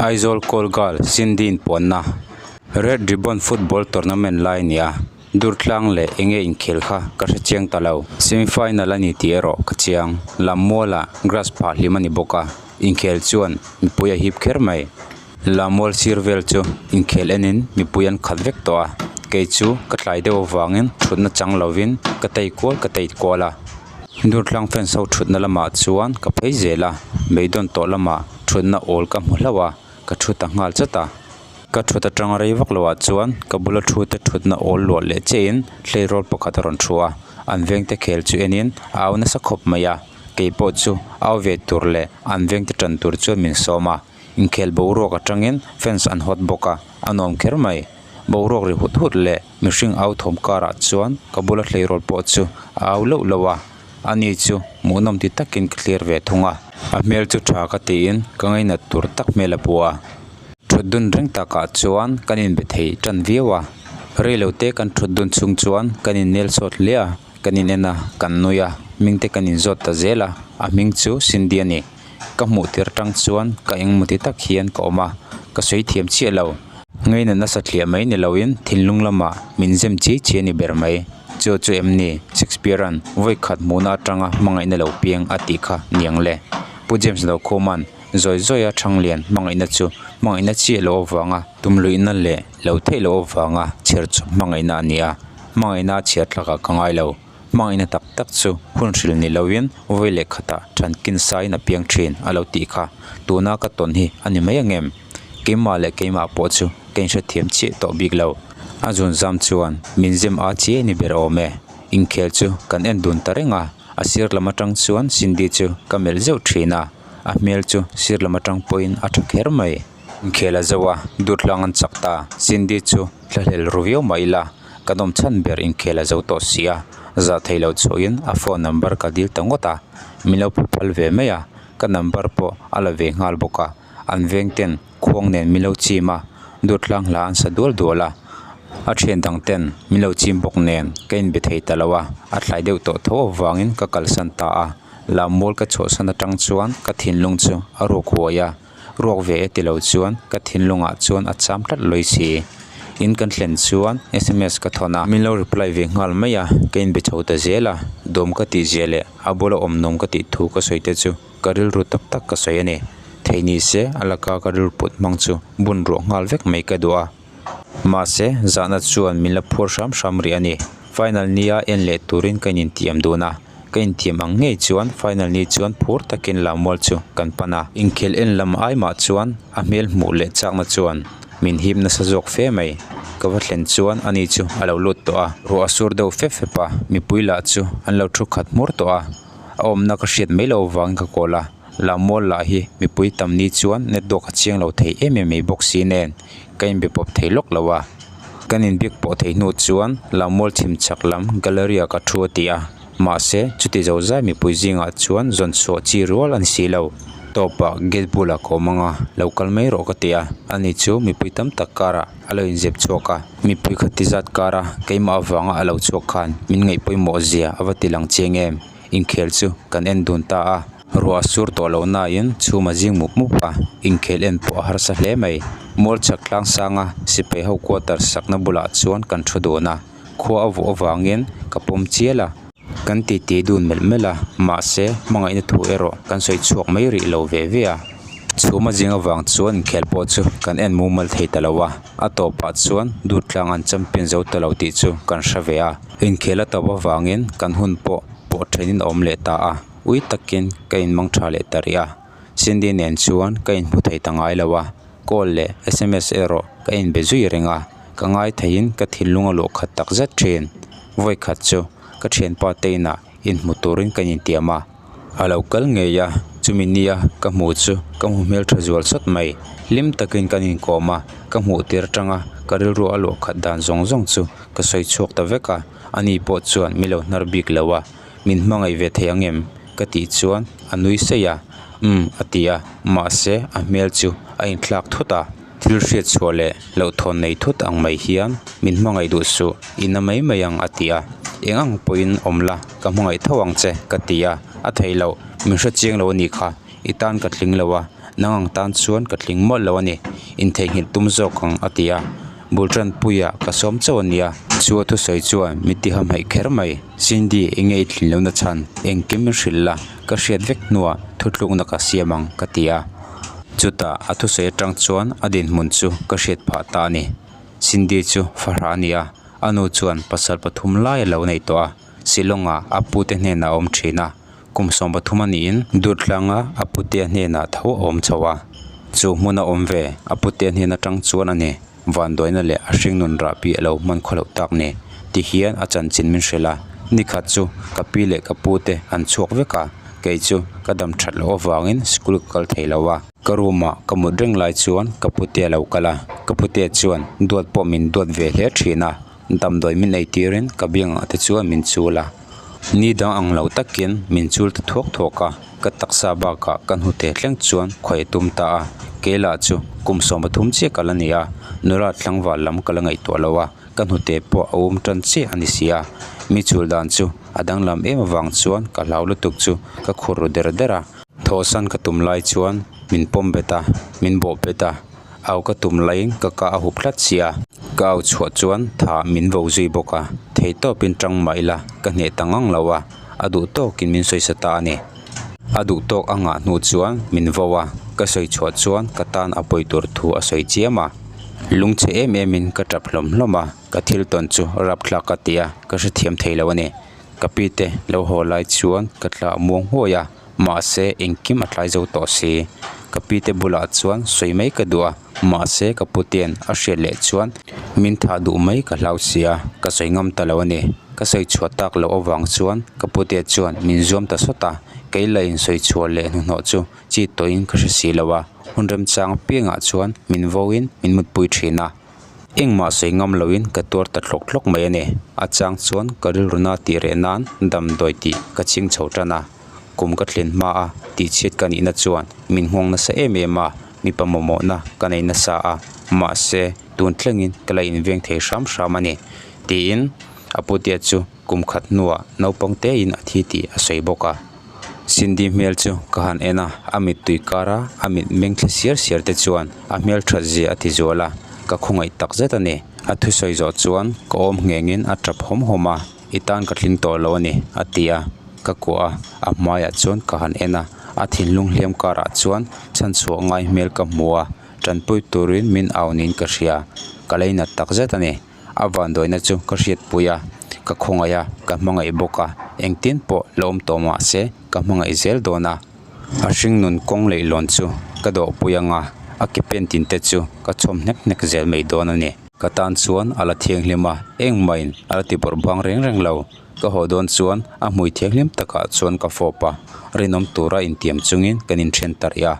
Aizawl call girl Cindy inpuanna Red Ribbon football tournament lai a ni a Durtlang leh eng nge inkhel kha ka hre chiang ta lo. Semi final a ni tih erawh ka chiang. Lammualah grass phah hlim a ni bawk a, inkhel chuan mipui a hip kher mai. Lammual sir vel chu inkhel enin mipui an khat vek tawh a, kei chu ka tlai deuh avangin thutna chang lovin ka tei kual ka tei kual a. Durtlang fans ho thutna lamah chuan ka phei zel a, beidawn tawh lamah thutna awl ka hmu hlauh a, ka thu ta nghal chat a. Ka thut atanga rei vak loh ah chuan ka bula thu te thutna awl luah leh chiah in hleirawl pakhat a rawn thu a, an veng te khel chu en in a au nasa khawp mai a, kei pawh chu au ve tur leh an veng te tan tur chuan min sawm a, inkhel boruak atangin fans an hawt bawk a, a nuam kher mai. Boruak ri hut hut leh mihring au thawm karah chuan ka bula hleirawl pawh chu a au lauh lauh a, ani chu hmuhnawm ti takin ka thlir ve thung a, a hmel chu tha ka tiin ka ngainat tur tak hmel a pu a. Thut dun reng takah chuan kan inbe thei tan viau a, reilo te kan thut dun chhung chuan kan innel sawt hle a, kan in en a, kan nui a, hming te kan inzawt ta zel a, a hming chu Cindy a ni. Ka hmuh tir atang chuan ka engmaw ti tak hian ka awm a, ka sawi thiam chiah lo. Ngaina nasa thliah mai ni loin thinlung lamah min zem chiai chiai a ni ber mai. Chu chu em ni Shakespeare-a'n vawi khat hmuhna atanga hmangaihna lo piang a tih kha niang le. Pu James Dokhuma'n Zawi zawia Thanglian hmangaihna chu hmangaihna chiah loh avanga tumluihna leh lo theih loh avanga chher chawp hmangaihna a ni a, hmangaihna a chhiar thlakah ka ngai lo. Hmangaihna tak tak chu hun hril ni loin vawi leh khatah thankin sain a piang thin a lo tih kha tuna ka tawn hi a ni mai ang em? Keimah leh keimah pawh chu ka inhrethiam chiah tawh bik lo. A zunzam chuan min zem a chiai ni ber awm e. Inkhel chu kan en dun ta reng a, a sir lam atang chuan Cindy chu ka melh zeuh thin a. A hmel chu sir lam atang pawhin a tha kher mai. Inkhel a zo a, Durtlang an chak ta. Cindy chu thlahlel ru viau mah ila, ka nawm chhan ber inkhel a zo tawh si a, zah theih loh chhuahin a phone number ka dil ta ngawt a, min lo phu phal ve mai a, ka number pawh a la ve nghal bawk a, an veng ten khuang nen min lo chim a, Durtlang hla an sa dual dual a, a thian dang ten min lo chim bawk nen ka inbe thei ta lo a, a thlai deuh tawh tho avangin ka kalsan ta a. Lammual ka chhuahsan atang chuan ka thinlung chu a ruak huai a, ruak ve e ti lo chuan ka thinlungah chuan a cham tlat lawi si. In kan thlen chuan sms ka thawn a, min lo reply ve nghal mai a, ka inbe chho ta zel a, dawm ka tih zia leh a bula awm nawm ka tih thu ka sawi te chu ka rilru tak tak ka sawi a ni. Thei ni se a laka ka rilru put hmang chu bun ruah nghal vek mai ka duh a. Mahse zahna chuan min la phuar hram hram rih a ni. Final nia en leh turin ka inintih am dun a. Ka inthiam ang ngei chuan final ni chuan phur takin Lammual chu kan pan a. Inkhel en lam ai mah chuan a hmel hmuh leh chakna chuan min hip nasa zawk fe mai. Ka va thlen chuan ani chu a lo lut tawh a. Ruah a sur deuh fep fep a, mipui lah chu an lo thu khat hmur tawh a. A awmna ka hriat mai loh avangin ka kawl a. Lammual lah hi mipui tam ni chuan network a chiang lo thei em em mai bawk si nen ka inbe pawp thei lawk lo a. Kan inbiak pawh theih hnu chuan Lammual chhim chak lam gallery ah ka thu a ti a, mahse chuti zo zai mipui zingah chuan zawn chhuah chi rual a ni si lo. Tawpah gate bulah ka awm ang a, lo kal mai rawh ka ti a, ani chu mipui tam tak karah a lo inzep chhuak a, mipui khati zat kara keimah avanga a lo chhuak khan min ngaih pawimawh zia a va ti lang chiang em? Inkhel chu kan en dun ta a, ruah a sur tawh loh nain chhum a zing mup mup a, inkhel en pawh a harsa hle mai. Mual chhak tlang sanga sipai ho quarter sakna bulah chuan kan thu dun a, khua a vuah avangin ka pawm chial a. Kan titi dun melh melh a, mahse hmangaihna thu erawh kan sawi chhuak mai rih lo ve ve a. Chhum a zing avang chuan inkhel pawh chu kan en mumal thei ta lo a, a tawpah chuan Durtlang an champion zo ta lo tih chu kan hre ve a. Inkhel a tawp avangin kan hun pawh pawh thenin a awm leh ta a, ui takin ka inmang tha leh ta rih a. Cindy nen chuan ka inhmu thei ta ngai lo a, call leh sms erawh ka inbe zui reng a, ka ngai theiin ka thinlung a luah khat tak zet thin. Vawi khat chu ka thianpa te inah inhmu turin ka intiam a. A lo kal ngei a, chumi nia ka hmuh chu ka hmu hmeltha zual sawt mai. Hlim takin kan inkawm a, ka hmuh tir atanga ka rilru a luah khat dan zawng zawng chu ka sawi chhuak ta vek a, ani pawh chuan mi lo hnar bik lo a, min hmangaih ve thei ang em? ka tih chuan a nui saih a, umm a ti a, mahse a hmel chu a inthlak thut a. Thil hriat chhuah leh hlauhthawn nei thut ang mai hian min hmangaih duh suh, i na mai mai ang a ti a. Eng ang pawhin awm la, ka hmangaih tho ang che ka ti a, a theih loh, min hre chiang lo a nih kha, i tan ka tling lo a, Nang ang tan chuan ka tling mawlh lo a ni. Intheihnghilh tum zawk ang a ti a. Bul tanpuia ka sawm chauh a nia. Chu a thusawi chuan min ti hamhaih kher mai. Cindy enge i tlin lohna chhan? Engkim min hrilh la, ka hriat vek hnuah thutlukna ka siam ang ka ti a. Chutah a thusawi atang chuan a dinhmun chu ka hriat phah ta a ni. Cindy chu fahrah a ni a, a nu chuan pasal pathum lai a lo nei tawh a, Shillong-ah a pute hnenah a awm thin a. Kum 13 a niin Durtlanga a putea hnenah tho a awm chho a, chu hmun a awm ve a putea hnen atang chuan a ni. Vanduaina leh a hringnun rahpi a lo hman khaw loh tak ni ti hian a chanchin min hrilh a, nikhat chu ka pi leh ka pu te an chhuak vek a, kei chu ka dam that loh avangin school ka kal thei lo a. Ka room ah ka mut reng lai chuan ka putea lo kal a, ka putea chuan duat pawh min duat ve hle thin a. Damdawi min ei tirin ka biangah te chuan min chul a, ni dang ang lo takin min chul ta thuak thuak a, ka taksa bakah ka hnute thleng chuan khawi a tum ta a, kei lah chu kum 13 chiah ka la ni a, nula tlangval lam ka la ngaihtuah lo a, ka hnute pawh a um tan chiah a ni si a, mi chul dan chu a danglam em avang chuan ka hlau lutuk chu ka khur ru der der a. Thawhsan ka tum lai chuan min pawm bet a, min bawh bet a. Au ka tum laiin ka kah a hup tlat sia. Ka au chhuah chuan tha min vo zui bawk a, thei tawpin tang mah ila ka hneh ta ngang lo a, a duh tawkin min sawisa ta a ni. A duh tawk a ngah hnu chuan min vo a, ka sawi chhuah chuan ka tan a pawi tur thu a sawi chiam a. Lungchhe em emin ka tap hlawm hlawm a, ka thil tawn chu rapthlak ka ti a, ka hrethiam thei lo a ni. Ka pi te lo haw lai chuan ka tla muang huai a. Mahse, engkim a tlai zo tawh si. Ka pi te bulah chuan sawi mai ka duh a, mahse ka putian a hriat leh chuan min thah duh mai ka hlau si a, ka sawi ngam ta lo a ni. Ka sawi chhuah tak loh avang chuan ka putea chuan min zuam ta sawt a, kei la insawi chhuah leh hnuhnawh chu chi tawhin ka hre si lo a, hun remchang apiangah chuan min vauin min mutpui thin a. Engmah sawi ngam loin ka tuar ta tlawk tlawk mai a ni. A chang chuan ka rilru na tih reh nan damdawi tih ka ching chho tan a. Kum ka thlen hma a tihchhiat ka nihna chuan min nghawng nasa em em a, mipa mamawhna ka nei nasa a, mahse tun thlengin ka la inveng thei hram hram a ni, tiin a putea chu kum khat hnuah naupang tein a thi tih a sawi bawk a. Cindy hmel chu ka han en a, a mittui kara a mit meng thla siar siar te chuan a hmel that zia a ti zual a, ka khawngaih tak zet a ni. A thusawi zawh chuan ka awm nghengin a tap hawm hawm a. I tan ka tling tawh lo a ni, a ti a, ka kuah a, a hmaiah chuan ka han en a, a thinlung hliam karah chuan chhanchhuah ngai hmel ka hmu a, tanpui turin min au niin ka hria, ka leinat tak zet a ni, a vanduaina chu ka hriatpui a, ka khawngaih a, ka hmangaih bawk a, engtin pawh la awm tawh mah se ka hmangaih zel dawn a. A hringnun kawng leihlawn chu ka dawhpui anga a ke pen tin te chu ka chhawm hnek hnek zel mai dawn a ni. Ka tan chuan a la thianghlim a, engmahin a la ti bawrh bang reng reng lo. Ka haw dawn chuan a hmui thianghlim takah chuan ka fawp a, rinawm tura intiam chungin kan inthen ta rih a.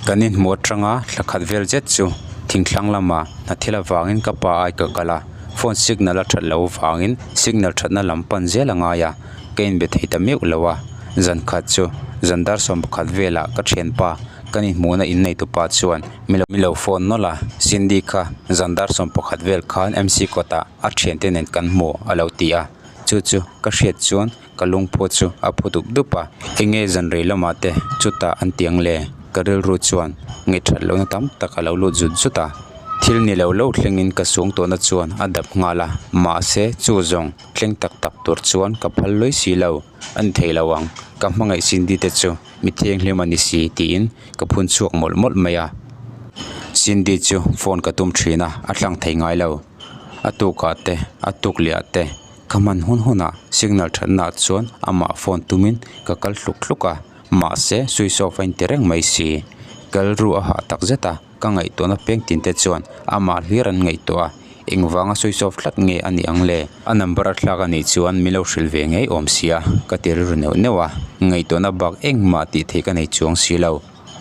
Kan inhmu atanga thla khat vel zet chu thingthlang lamah hna thil avangin ka pa ai ka kal a, phone signal a that loh avangin signal thatna lam pan zel a ngai a, ka inbe thei ta meuh lo a. Zan khat chu zan dar 11 velah ka thianpa kan inhmuhna innei tupa chuan mi lo phone nawlh a, Cindy kha zan dar 11 vel khan MC kawtah a thiante nen kan hmu a lo ti a, chu chu ka hriat chuan Ka lungphu chu a phu dup dup a, enge zan rei lamah te chutah an ti ang le? Ka rilru chuan ngaihthat lohna tam tak a lo lut zut zut a, thil ni lo lo thlengin ka suang tawhna chuan a dap nghal a, mahse chu zawng thleng tak tak tur chuan ka phal lawi si lo, a ni thei lo ang, ka hmangaih Cindy te chu mi thianghlim a ni si tiin ka phun chhuak mawlh mawlh mai a. Cindy chu phone ka tum thin a, a tlang thei ngai lo, a tukah te, a tuk leh ah te. Ka hman hun hunah signal thatnaah chuan amah phone tumin ka kal hluk hluk a, mahse switch off a inti reng mai si. Ka rilru a hah tak zet a, ka ngaihtuahna peng tin te chuan amah hlir an ngaihtuah a, engvanga switch off tlat nge a nih ang le? A number a thlak a nih chuan min lo hrilh ve ngei awm sia, ka ti rilru neuh neuh a, ngaihtuahna bak engmah tih theih ka nei chuang si lo,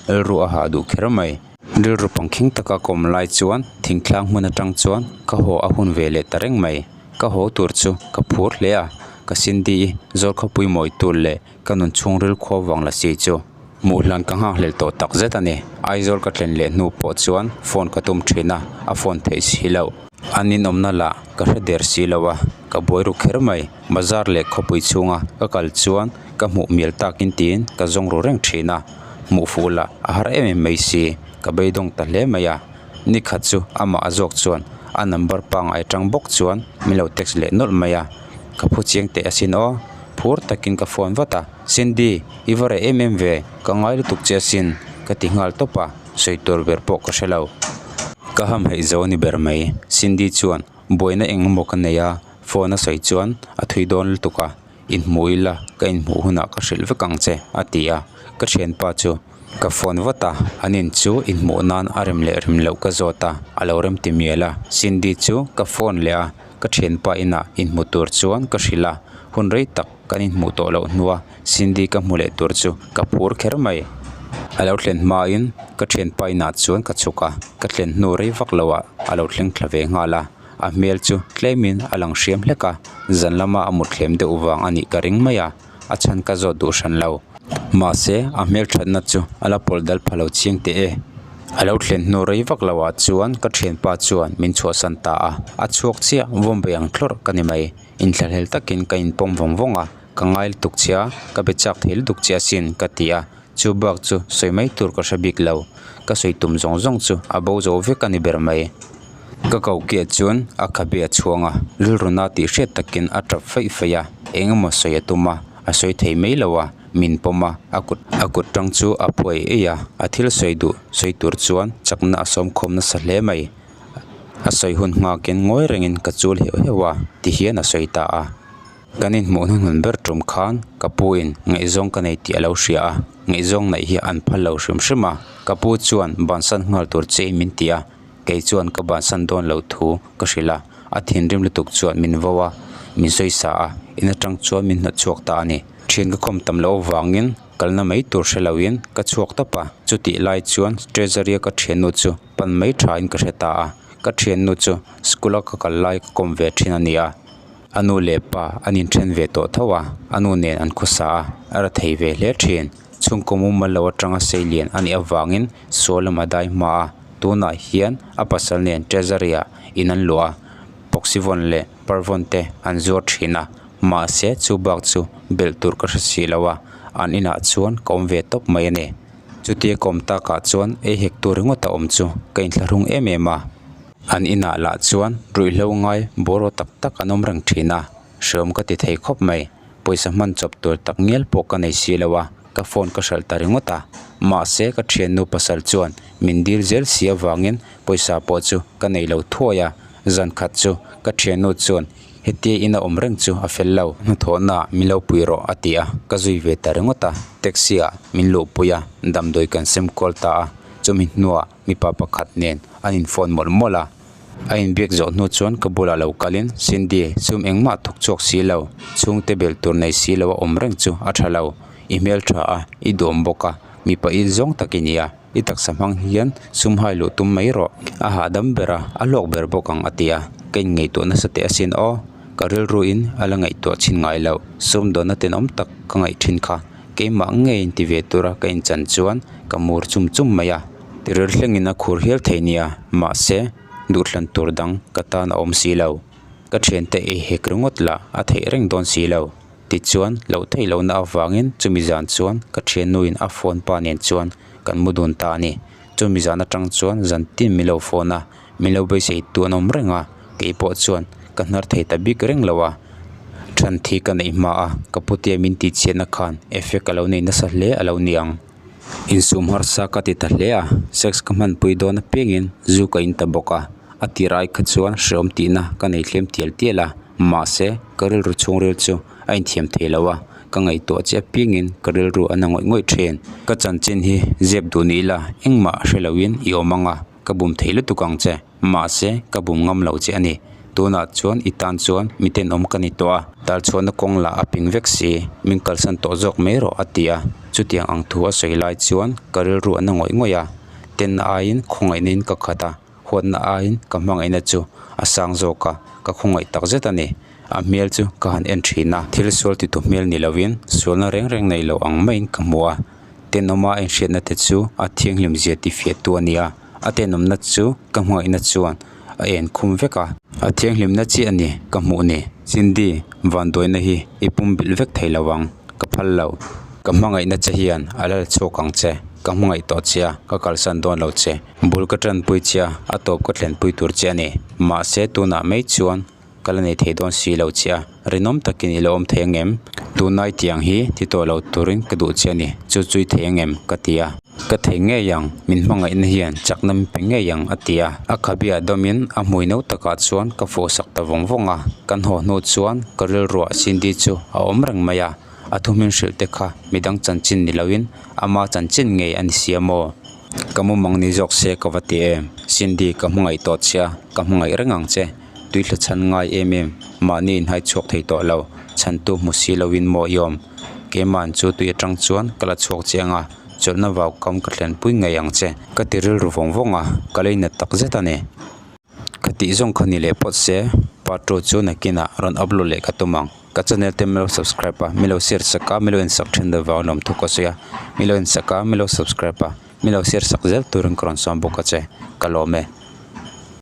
rilru a hah duh kher mai. Rilru pangkhing taka ka awm lai chuan thingtlang hmun atang chuan ka haw a hun ve leh ta reng mai. Ka haw tur chu ka phur hle a, ka Cindy-i Zawlkhawpui mawi tur leh ka nun chhungril khua vang la si chu hmuh hlan ka nghakhlel tawh tak zet a ni. Aizawl ka thlen leh hnu pawh chuan phone ka tum thin a, a phone theih si loh. An inawmna lah ka hre der si lo a, ka buai ru kher mai. Bazar leh khawpui chhunga ka kal chuan ka hmuh mial takin tiin ka zawng ru reng thin a. Hmuh fuh lah a har em em mai si, ka beidawng ta hle mai a. Ni khat chu amah a zawk chuan a number pangngai atang bawk chuan min lo text leh nawlh mai a. Ka phu chiang teh asin aw, phur takin ka phone vat a. Cindy, i va reh em em ve, ka ngai lutuk che asin, ka ti nghal tawp a, sawi tur ber pawh ka hre lo. Ka hamhaih zo a ni ber mai, Cindy chuan buaina eng emaw ka nei a, phone a sawi chuan a thui dawn lutuk a. Inhmu ila, ka inhmuh hunah ka hrilh vek ang che, a ti a. Ka thianpa chu ka phone vat a, an in chu inhmuh nan a rem leh rem loh ka zawt a, a lo rem ti mial a. Cindy chu ka phone leh a, ka thianpa inah inhmu tur chuan ka hrilh a, hun rei tak kan inhmuh tawh loh hnua Cindy ka hmu leh tur chu ka phur kher mai. A lo thlen hmain ka thianpa inah chuan ka chhuk a, ka thlen hnu rei vak loah a lo thleng thla ve nghal a. A hmel chu tlemin a lang hriam hlek a, zan lama a mut thlem deuh vang a nih ka ring mai a, a chhan ka zawt duh hran lo. Mahse, a hmel thatna chu a la pawlh dal pha lo chiang teh e. A lo thlen hnu rei vak lo ah chuan ka thianpa chuan min chhuahsan ta a, a chhuak chiah vawm bei ang thlawrh ka ni mai. Inthlahlel takin ka inpawm vawng vawng a, ka ngai lutuk che a, ka be chak thei lutuk che asin ka ti a, chu bak chu sawi mai tur ka hre bik lo. Ka sawi tum zawng zawng chu a bo zo vek a ni ber mai. Ka ko kiah chuan a khabe a chhuang a, rilru na tih hriat takin a tap feih feih a, eng emaw sawi a tum a, a sawi thei mai lo a, min pawm a, a kut a kut tang chu a phuai eih a, a thil sawi duh sawi tur chuan chakna a sawm khawm nasa hle mai. A sawi hun nghakin ngawi rengin ka chul heuh heuh a, tihian a sawi ta a. Kan inhmuh hnuhnun ber tum khan ka pu in ngaihzawng ka nei tih a lo hria a, ngaihzawng neih hi an phal lo hrim hrim a, ka pu chuan bansan nghal tur che in min ti a, kei chuan ka bansan dawn loh thu ka hrilh a, a thinrim lutuk chuan min vo a, min sawi sa a, in atang chuan min hnawt chhuak ta a ni. Thian ka khawm tam loh avangin kalna mai tur hre loin ka chhuak tawp a, chutih lai chuan treasury a ka thiannu chu pan mai thain ka hre ta a, ka thiannu chu school a ka kal lai ka kawm ve thin a ni a. A nu leh pa an inthen ve tawh tho a, a nu nen an khawsa a, a ra thei ve hle thin. Chhungkaw mumal lo atanga sei lian a nih avangin sual lam a dai hma a, tunah hian a pasal nen treasury ah in an luah a, Poxyvon leh Parvon te an zuar thin a, mahse chu bak chu belh tur ka hre si lo a, an inah chuan ka awm ve tawp mai a ni. Chutia ka awm takah chuan ei hek tur ringawt a awm chu ka inthlahrung em em a. An inah lah chuan ruihhlo ngai boruak tak tak an awm reng thin a, hreawm ka ti thei khawp mai. Pawisa hman chawp tur tak ngial pawh ka nei si lo a, ka phone ka hralh ta ringawt a. Mahse ka thiannu pasal chuan min dil zel si avangin pawisa pawh chu ka nei lo thuai a, zan khat chu ka thiannu chuan hetia ina awm reng chu a fel lo, hnathawhnaah min lo pui rawh a ti a, ka zui ve ta ringawt a, taxi ah min luhpui a, damdawi kan sem kual ta a, chumi hnuah mipa pakhat nen an in phone mawlh mawlh a, a inbiak zawh hnu chuan ka bulah lo kalin Cindy sum engmah thawk chhuak si lo, chhungte belh tur nei si lo a awm reng chu a tha lo, i hmel tha a, i duam bawk a, mipa il zawng tak i ni a, i taksa hmang hian sum hai luh tum mai rawh, a hahdam ber a, a hlawk ber bawk ang a ti a, ka inngaihtuah nasa teh asin aw, ka rilruin a la ngaihtuah chhin ngai loh, sumdawnna tenawm tak ka ngaih thin kha. Keimah ngei inti ve tura ka inchan chuan ka mur chum chum mai a, tiril thlengin a khur hial thei nia, mahse duhthlan tur dang ka tan a awm si lo. Ka thiante ei hek ringawt lah a theih reng dawn si lo. Tichuan loh theih lohna avangin chumi zan chuan ka thiannuin a phone pa nen chuan kan mu dun ta a ni. Chumi zan atang chuan zan tin min lo phone a, min lo beisei tu an awm reng a, keipawh chuan ka hnar thei ta bik reng lo a. Than thi ka neih hma a, ka putea min tih chhiatna khan effect a lo nei nasa hle a lo ni ang. Insum harsa ka ti ta hle a, sex ka hmanpui dawn apiangin zu ka in ta bawk a, a tir ai kha chuan hreawm tihna ka nei tlem tial tial a, mahse ka rilru chhungril chu a inthiam thei lo a, ka ngaihtuah che apiangin ka rilru a na ngawih ngawih thin. Ka chanchin hi zep duh ni ila engmah hre loin i awm ang a, ka bum thei lutuk ang che. Mahse, ka bum ngam lo che a ni. Tunah chuan i tan chuan mi tenawm ka ni tawh a, talchhuahna kawng lah a ping vek si, min kalsan tawh zawk mai rawh a ti a. Chutiang ang thu a sawi lai chuan ka rilru a na ngawih ngawih a, tenna aiin khawngaihna in ka khat a, huatna aiin ka hmangaihna chu a sang zawk a, ka khawngaih tak zet a ni. A hmel chu ka han en thin a, thil sual titu hmel ni lovin sualna reng reng nei lo ang maiin ka hmu a, tenawma a inhriatna te chu a thianghlim zia tifiahtu a ni a. A tenawmna chu ka hmangaihna chuan a en khum vek a. A thianghlimna chiah a ni ka hmuh ni. Cindy, vanduaina hi i pum bilh vek thei lo ang, ka phal lo. Ka hmangaihna che hian a lal chhuak ang che. Ka hmangaih tawh che a, ka kalsan dawn lo che. Bul ka tanpui che a, a tawp ka thlenpui tur che a ni. Mahse, tunah mai chuan ka la nei thei dawn si lo che a, rinawm takin i la awm thei ang em? Tunai tiang hi ti tawh lo turin ka duh che a ni, chu chu i thei ang em? ka ti a. Ka thei ngei ang, min hmangaihna hian chakna min pe ngei ang a ti a. A khabiah dawmin a hmui no takah chuan ka fawhsak ta vawng vawng a, kan haw hnu chuan ka rilruah Cindy chu a awm reng mai a, a thuhmin hrilh te kha midang chanchin ni loin ama chanchin ngei a ni sia maw? Ka mumang ni zawk se ka va ti em? Cindy ka hmangaih tawh che a, ka hmangaih reng ang che. Tui thla chhan ngai em em, mahni inhai chhuak thei tawh lo, chhantu hmu si loin maw i awm? Keiman chu tui atang chuan ka la chhuak che ang a, chawlhna vau kam ka thlenpui ngei ang che. Ka ti rilru vawng vawng a, ka lei nat tak zet a ni. Ka tih zawng kha ni leh phawt se, part two chu nakinah rawn upload leh ka tum ang. Ka channel te milo subscribe a, milo share sak a, milo insak thin deuh vang lawm thu ka sawi a, milo insak a, milo subscribe a, milo share sak zel turin ka rawn sawm bawk a che, ka lawm e.